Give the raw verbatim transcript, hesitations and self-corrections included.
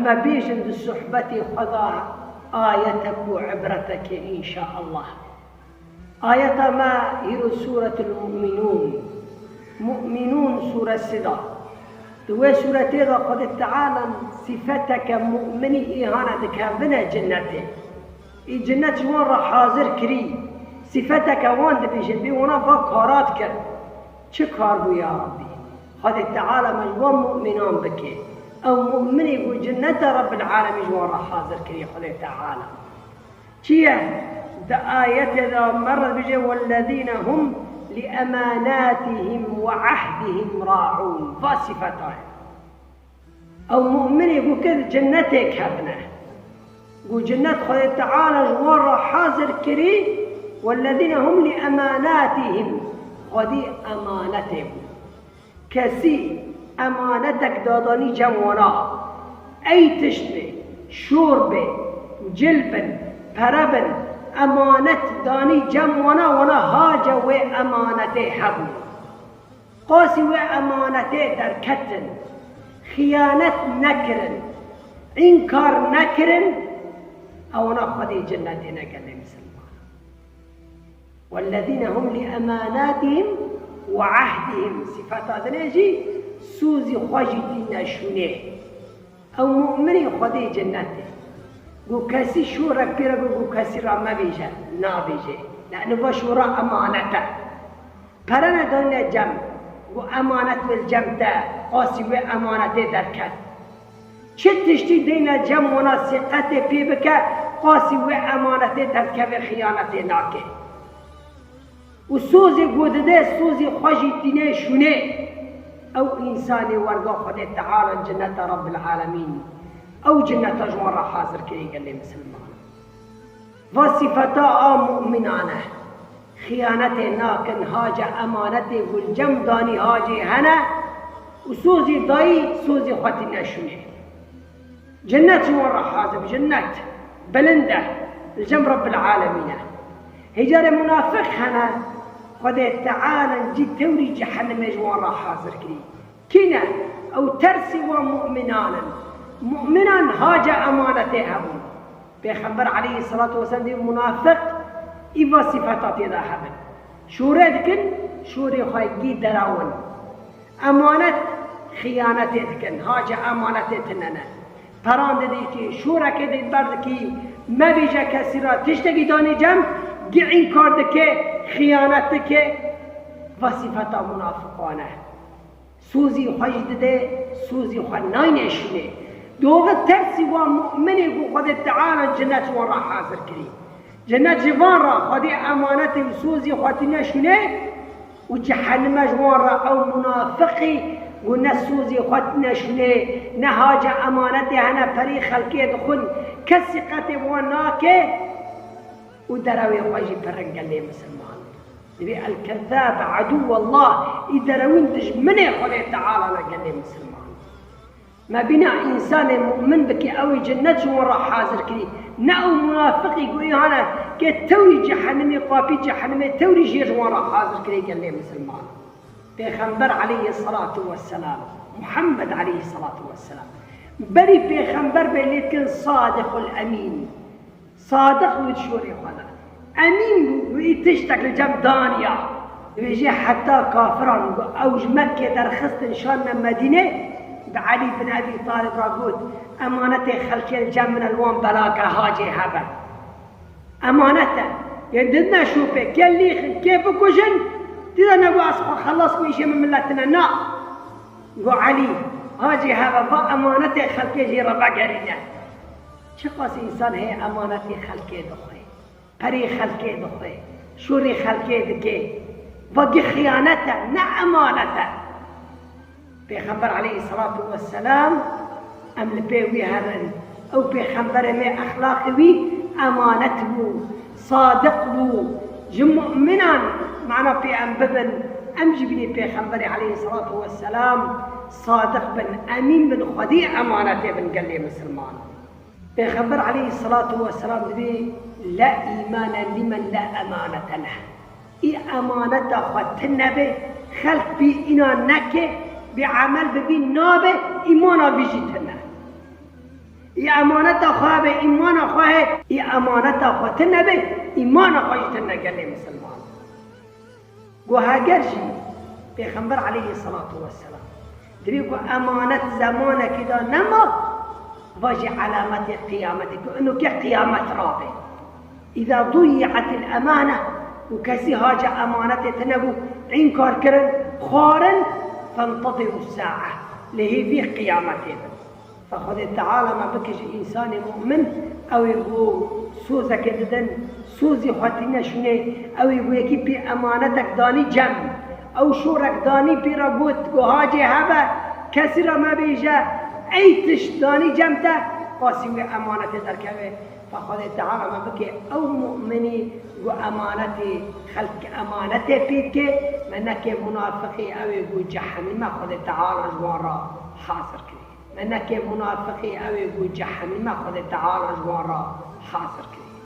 Me bêjin di sohbetê xwe de ayetek û ibretekê înşaallah. Ayeta me îro Sûretul Mu'minûn, Mu'minûn sûresi de. Di wê sûretê de Xwedê Teala sifeteke mu'minî ê hane dikevine cinnetê. Ê cinnet ji wan re hazir kirî. Sifeteke wan dibêje, bê wana va kara dikir. Çi kar bû ya Rabbî? Xwedê Teala me ji wan mu'minan bike. Ew mu'minê ku cinneta Rabbil Alemîn ji wan re hazir kirî Xwedê Teala. Çi ye? Di ayetê de me re dibêje, "Wellezîne hum li emanatihim ve ahdihim ra'ûn." Va sifeta ye. Ew mu'minê ku kir cinnetê ketine. Ku cinnet Xwedê Teala ji wan re hazir kirî, "Wellezîne hum li emanatihim." Xwedî emanetê bû. Kesî emanetek dadanî cem wana, ey tişt be, şor be, cil bin, pere bin, emanet danî cem wana, wana hace wê emanetê hebû. Qasî wê emanetê derketin, xiyanet nekirin, înkar nekirin, ewana Xwedê cinnetê ne gelê misilman. Wellezîne hum li emanatihim ve ahdihim. Sifeta dinê jî sozî xwe jî tîne şûnê. Ew mu'minê Xwedê cennetê. Ku kesî şorek pê re bû, ku kesî re mebêje, nabêje. Yani va şora emanet e. Pere ne dayne cem, ku emanet wê li cem te, qasî wê emanetê derket. Çi tiştî deyne cem wana sîqetê pê bike, qasî wê emanetê derdikeve xiyanetê nake. Û sozê ku dide, sozê xwe jî tîne şûnê. Ew însanê werga Xwedê Teala cinneta Rabbil Alemîn. Ew cinneta ji wan re hazir kirî gelê misilman. Va sifeta a mu'minan e. Xiyanetê nakin, hace emanetê ku li cem danî hacê hene û sozê dayî, sozê xwe tîne şûnê. Cinnet ji wan re hazir, cinnet bilind e, li cem Rabbil Alemîn e. Hêcarê munafiq hene, Xwedê Teala cî tewrî cehennemê ji wan re hazir kirî. Kî ne? Ew tersî wan mu'minan in. Mu'minan hace emanetê hebûn. Pêxember aleyhisselatu vesselam dî munafiq îva sifeta tê de hebin. Şûre dikin, şûrê xwe gî derawin. Emanet xiyanetê dikin, hace emanetê tine ne. Peran didî kî, şûrekê dê ber dikî, mebêje kesî re tiştekî danî cem, gî înkar dike, xiyanet dike, va sifeta munafiqan e. Sozî xwe jî dide, sozî xwe nayne şûnê. Doxî tersî wan mu'minê ku Xwedê Teala cennet ji wan re hazir kirî. Cennet ji van re Xwedê emanetê û sozî xwe tîne şûnê û cehennime ji wan re ew munafiqî ku ne sozî xwe tîne şûnê, ne hace emanetê hene perî xelkê dixwin, kesî qetê wan nake û derewê xwe jî pirin gelê misilman. Divê el-kezzab aduwallah, î derewîn dijminê Xwedê Teala ne gelê misilman. Me bîna însanê mu'min bikî, ew ê cennet ji wan re hazir kirî. Ne ew munafiqî ku î hane ke tewrî cehenimê, qapî cehenimê tewrî jê ji wan re hazir kirê gelê misilman. Pêxember aleyhisselatu vesselam, Muhammed aleyhisselatu vesselam. Berî pêxember bê lê dikin Sadiqul Emîn. Sadiq bû di şûrê xwe de. Emîn bû, wî tiştek li cem daniya. Dibêje heta kafiran ku ew ji Mekkê derxistin şandine Medînê, bi Elî bin Ebî Talib re got, emanetê xelkê li cem min e, li wan bela ke hacê hebe. Emanet e. Yên didine şûpê, kê lîxin, kê bikujin, dide ne got ez xwe xelas ku îşê min milet tine. Na. Got Elî, hacê hebe, va emanetê xelkê jê re vegerîne. Çiqas însan heye emanetê xelkê dixwe, perê xelkê dixwe, şûrê xelkê dike. Va gi xiyanet e, ne emanet e. Pêxember aleyhisselatu vesselam, em li pê wî herin. Ew pêxemberê me exlaqê wî emanet bû, sadiq bû. Ji mu'minan mana pê em bibin, em jî bînî pêxemberê aleyhisselatu vesselam sadiq bin, emîn bin, xwedî emanetê bin gelê misilman. Pêxember aleyhisselatu vesselam dibê, "La îmane limen la emanete leh." Î emaneta xwe tune be, xelk bî îna neke, bê emel bibî nabe, îmana vî jî tune. Î emaneta xwe hebe, îmana xwe hê, î emaneta xwe tune be, îmana xwe jî tune gelê misilman. Go heger jî Pêxember aleyhisselatu vesselam dibê ku emanet zemanekê de nema, va jî alametê qiyametê, ku ino ke qiyamet rabe. Îza duyi'atil emane, û kesî haca emanetê tine bû, înkar kirin, xwarin, fentezirus sa'a, li hêvî qiyametê bin. Fe Xwedê Teala me bike ji însanê mu'min, ew ê ku sozekê didin, sozî xwe tîne şûnê, ew ê ku yekî pê emanetek danî cem, ew şorek danî pê re got ku hacê hebe, kesî re mebêje, ey tişt danî cem te, qasî wê emanetê derkeve. Fe Xwedê Teala me bike ew mu'minî ku emanetê, xelk emanetê pê dike, me neke munafiqî, ew ê ku cehenime Xwedê Teala ji wan re hazir kirî. Me neke munafiqî, ew ê ku cehenime Xwedê Teala ji wan re hazir kirî.